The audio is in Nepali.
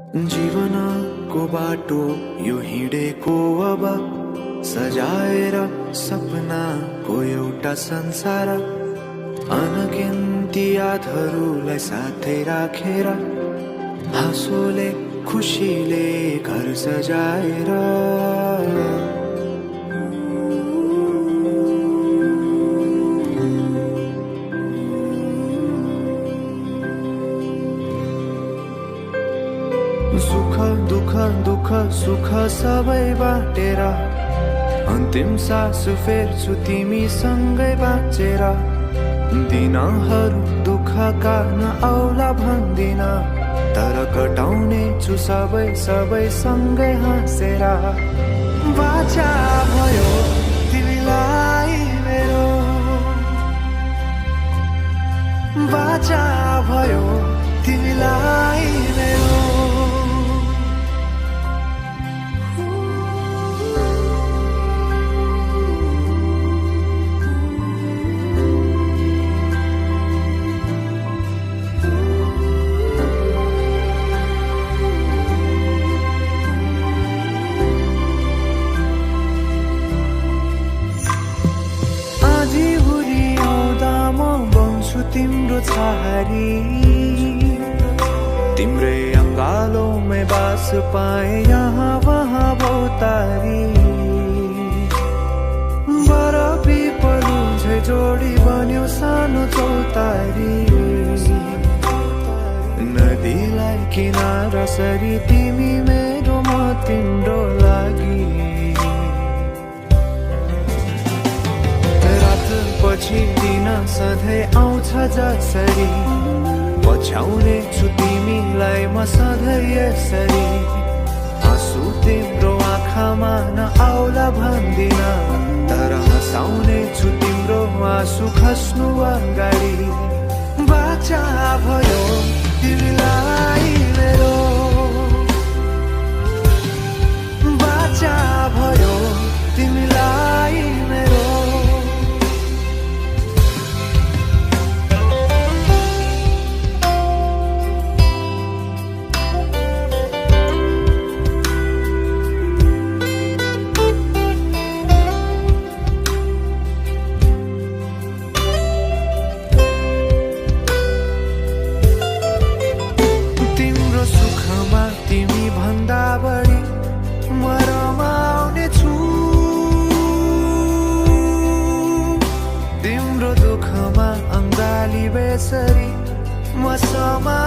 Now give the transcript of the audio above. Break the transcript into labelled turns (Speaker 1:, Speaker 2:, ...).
Speaker 1: जीवनको बाटो यो हिँडेको अब सजाएर सपनाको एउटा संसार, अनगिन्ती यादहरूलाई साथै राखेर हाँसोले खुसीले घर सजाएर सुख दुख दुख सुख सबै बाटेर अन्तिम सास फेर्छु तिमीसँगै बाँचेर। दिनहरू दुःखका नआउला भन्दिन, तर कटाउने छु सबै सबै सँगै हाँसेर। बाचा भयो तिमीलाई मेरो, बाचा भयो तिमीलाई मेरो। तिम्रो छहारी तिम्रै अंगालों बास पाए यहाँ वहाँ बहुतारी। बरफी पलु झै जोडी बन्यो सानो चौतारी, नदीलाई किनारा सरी तिमी मेरो म तिम्रो लागि। पछि दिन सधैँ आउँछ जसरी, पछ्याउने छु तिमीलाई म सधैँ यसरी। आँसु तिम्रो आँखामा नआउला भन्दिन, तर हँसाउने छु तिम्रो आँसु खस्नु अगाडि। बाचा भयो तिमीलाई मेरो, बाचा भयो तिमीलाई मेरो। तिम्रो दुःखमा अंगाली बेसरी म समा